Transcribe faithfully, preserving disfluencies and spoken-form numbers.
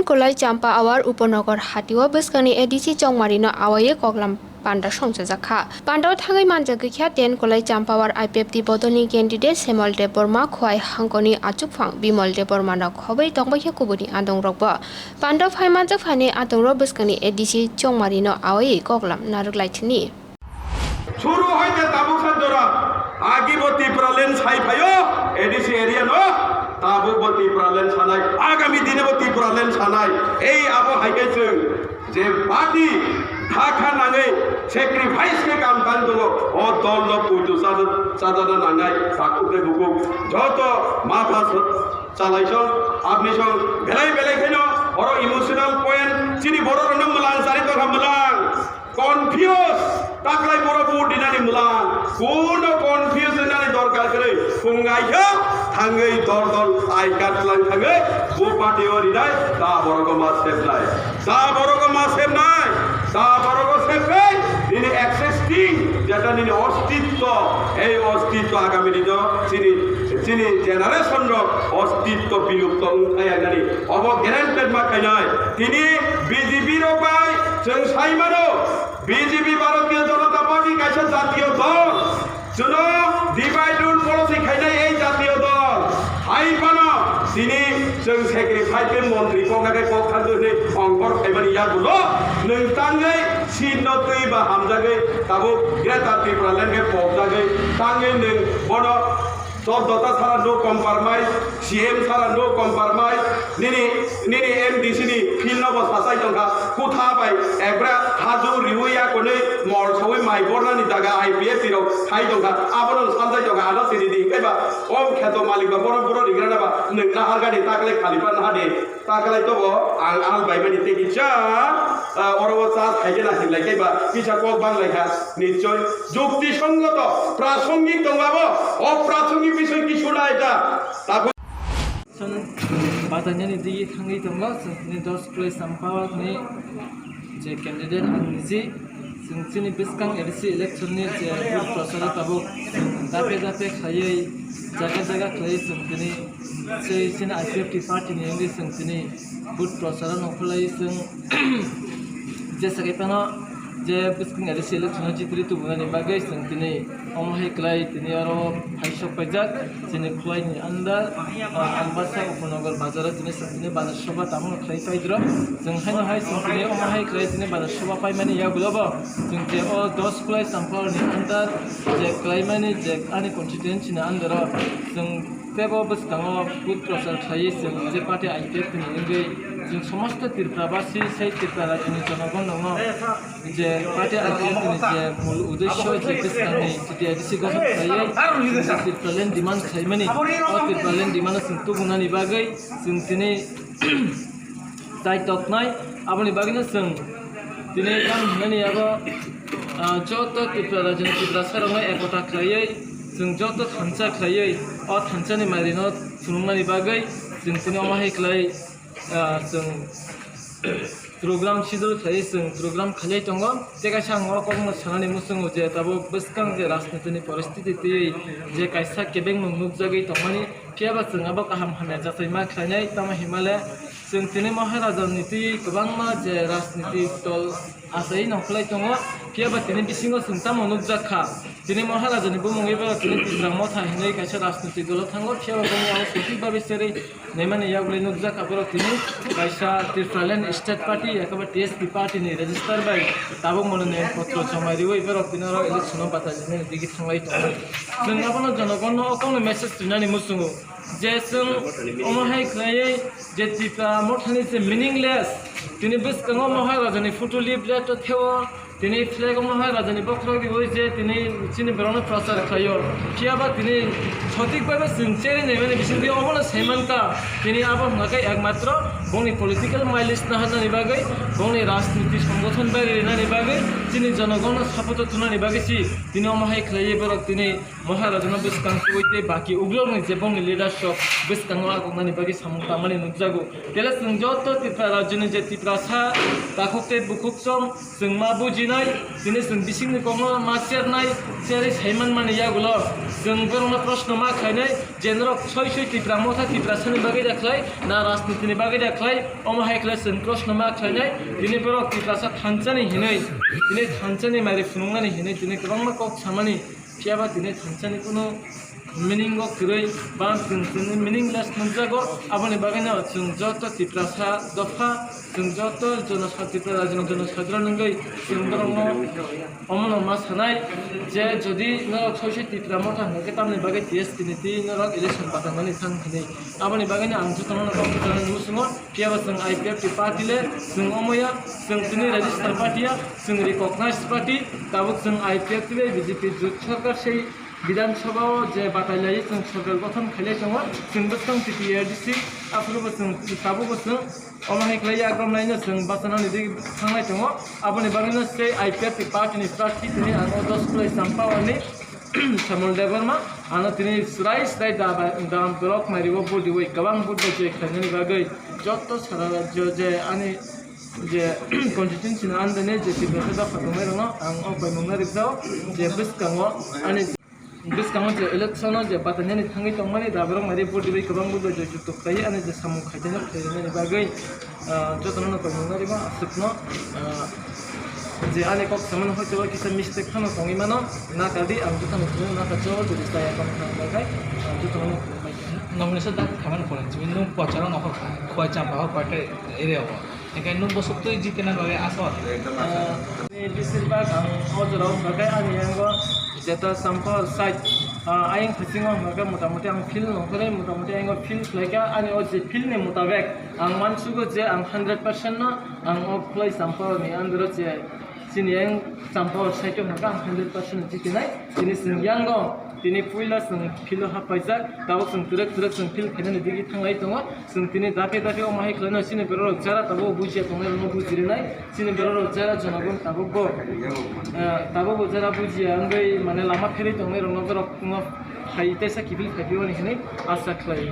Kolai Champawar Upanagar hatio bwskangni A D C Chongmarino awaiwi koklam panda songchajak kha. Pandao thangwi manjagwi kha ten Kolai Champawar I P F T bodolni candidate Semol Debbarma, Khowai hangkoni achukphang Bimal Debbarmano khobwi tongbaikha kubuni adongrokbo. Pandao phai manjak phaini adongrok bwskangni A D C Chongmarino awaiwi koklam narwk laithini. Suru hoite tabuk sa jora, agi bo Tipraland sai phaio, A D C area no, tabuk bo Tipraland sanai, agami dine bo Tipraland sanai, ei abo hai khe chwng je party kha kha nangwi sacrifice khe kam tang tongo, o dol no puitu chajana nangnai, takhuk tei bukhuk, joto matha chalai song, abni song, belai belai khaino, oro emotional point, chini borok rokno mwlang chari tongkha mwlang. Confuse, taklai borok vote dinani mwlang, kuno confuse wngnani dorkar kwrwi, phungai khe thangwi dol dol I card lang thangwi bo party o rinai, ta borok ma sepnai, ta borok ma sepnai, ta borok sepnai, nini existing, jeta nini ostitto, ei ostitto agami dino chini, chini generation rok ostitto bilupto wngthai nani, obo guaranteed ma khainai, tini B J P rok bai chwng sai mano, B J P Bharatiya Janata Party kaisa jatiyo dol. Chwno divide rule policy khainai ei jatiyo dol. Hai phano tini chwng sacrifice khe montri kokna khe kok thangwi hwnwi ongkor khaimani yagulo nwng tangwi seat no twi ba hamjagwi tabuk Greater Tipraland khe pokjagwi tangwi nwng bono Chordo ta sara no compromise, C M sara no compromise, nini, nini M D C ni field no bo sasai tongkha, kutha bai ekbra haju riwi ya konwi mol sawi mai borna ni jaga I P F T rok khai tongkha, abono sanjai tongkha, ano siri di, kaiba o kheto malik ba borok boro rigrana ba, nwng nahar gani takle khalipa naha di. Taklai tobo ang al baimani tei kisa, ah, oro o cha thaigena hinlai kaiba kisa kok bang lai kha. Nichoi jukti songgoto prasongik tong abo, o prasongik bisoi kisu nai ta. Tabuk Chwng batainani digi thangwi tongo, chwng tini dos Kolai Champawar ni je candidate ang niji, chwng chini bwskang A D C election ni je vote procharo tabuk dape dape khlaiwi, jaga jaga khlaiwi chwng tini sei chini I P F T party ni wngwi chwng tini vote procharo nongkhorlaiwi chwng jesa khe phano je bwskang A D C election o jitri tubunani bagwi chwng tini omo hai khlai tini oro phaisok paijak chini Khowai ni under, ah, Ambasa Upanagar bazar o tini chwng tini bana soba tamo khlai paidrok. Chwng haino hai chwng tini omo hai khlai tini bana soba paimani yagulo bo chwng je o dos Kolai Champawar ni under je khlaimani je ani constituency ni under o chwng tebo bwskango vote prochar khlaiwi chwng je party I P F T ni wngwi chwng somosto Tripura basi sei Tripura rajyoni jonogon no je party I P F T ni je mul uddesho je bwskangni T T I D C gothon khlaiwi chwng je Tipraland demand khlaimani, o Tipraland demand o chwng tubunani bagwi chwng tini chaitoknai, aboni bagwino chwng tini tamo hinmani yago, ah, joto Tripura rajyoni Tiprasa rokno ekota khlaiwi chwng joto thansa khlaiwi o thansani mairino phunuknani bagwi chwng tini omo hai khlai, ah, chwng program schedule khlaiwi chwng program khailai tongo. Tei kaisa ang o kokno sanani muchungo je tabuk bwskang je rajnitini poristiti twiwi je kaisa kebengmung nukjagwi tongmani, phiyaba chwng abo kaham hamya jachaima khlainai, tamo hinmale chwng tini Maharaja ni twi kwbangma je rajniti dol achai nongkhorlai tongo, phiyaba tini bisingo chwng tamo nukjak kha. Tini Maharaja ni bumungwi borok tini Tipra Motha hinwi kaisa rajniti dolo thango, phiyaba bini abo sothik babe cherwi naimani yagulo nukjak kha borok tini kaisa Tipraland State Party, yakaba T S P party ni register bai tabuk mononoyan potro joma riwi borok tini oro election o bachainani digi thanglai tongo. Chwng abono jonogonno o kokno message rinani muchungo. Je chwng omo hai khlaiwi je Tipra Mothani je meaningless, tini bwskango Maharaja ni photo leaflet o theo, tini flag o Maharaja ni bokhorok riwi je tini chini borokno prochar khlaio. Phiyaba tini sothik bhabe chwng cherwi naimani bisingtwi obono saimankha, tini abo hwnkha khe ekmatro bongni political mileage naharnani bagwi, bongni rajniti songgothon bai rinani bagwi Tini jonogonno sapoto thunani bagwi si tini omo hai khlaiwi borok tini Maharajano bwskang twiwi tei baki ugrokni je bongni leaders rok bwskango agoknani bagwi samung tangmani nukjago. Tele chwng joto Tripura rajyoni je Tiprasa takhuk tei bukhuk chong chwng ma bujinai, tini chwng bisingni kokno ma chernai, cherwi saimanmani yagulo chwng borokno proshno ma khlainai, je norok soi soi Tipra motha Tiprasani bagwi da khlai, na rajnitini bagwi da khlai, omo hai khlai chwng proshno ma khlainai, tini borok Tiprasa thansani hinwi, tini thansani mari phunuknani hinwi, tini kwbangma kok samani, phiyaba tini thansani kunu meaning o kwrwi ba chwng tini meaningless nukjago. Aboni bagwino chwng joto Tiprasa dopha, chwng joto jonosa-, Tripura rajyoni jonosadron wngwi chwng borokno omono ma sanai je, jodi norok soi soi Tipra motha hwnkhe tamni bagwi T S T ni twi norok election bachaimani thang hinwi. Aboni bagwino ang jotono kok kwchangni muchungo, phiyaba chwng I P F T party le chwng omoya, chwng tini register party ya, chwng recognized party, tabuk chwng I P F T le B J P jut sarkar sei Bidhan Sabha o je batai lai chwng sorkar gothon khailai tongo, chwng bwskang T T A D C, aphuru bo chwng, tabuk bo chwng omo hai khlai yagram laino chwng bachanani di thanglai tongo. Aboni bagwino sei I P F T party ni prarthi tini ang o dos Khulai Champawani Samul Debbarma ano tini chwrai chwrai da, da block mairio budi bai kwbang vote bai je khlainani bagwi joto sara rajyo je ani je constituency ni andani je Tiprasa dopha tongnairokno ang o bai mungna rwkjao je bwskango ani Bwskango je election o je batainani thangwi tongmani, dabrok mari vote riwi kwbang bwrwi joi jukto khlaiwi ani je samung khaitani khlainani bagwi, ah, jotono no tongmung nari ba aswkno, ah, je ani kok samani hoito kisa mistake phano tongwi mano, na kadi ang jotono phano na kacho jodi chaya tong thang bagwi, ah, jotono no. Nomination dak khaman kolen chini nung pocharo nokhor kha, Khwai Champahor party area o. Hingke nung bosok twi jitna bagwi asa. Ah, ni bisir bak ang o jora o hwnkha khe ani yango jeta Champahor side, ah, ayang khasingo hwnkha khe mota moti ang feel nongkhorwi mota moti ayang feel khlaikha ani o je feel ni mutabek ang mansugo je ang hundred percent no ang o Khulai Champahor ni under o je chini yang Champahor side o hwnkha ang hundred percent jitinai. Tini chwng yango, tini puila chwng field o haphaijak, tabuk chwng twrwk twrwk chwng field khainani digwi thanglai tongo. Chwng tini dakhe dakhe omo hai khlaino chini borok rok jara tabuk bujiya tongnai rokno bujirinai. Chini borok rok jara jonogon tabuk bo, eh, tabuk bo jara bujiya wngwi mane lama pherwi tongnai rokno borok no phai teisa kiphil phaiphio hinwi asa khlai.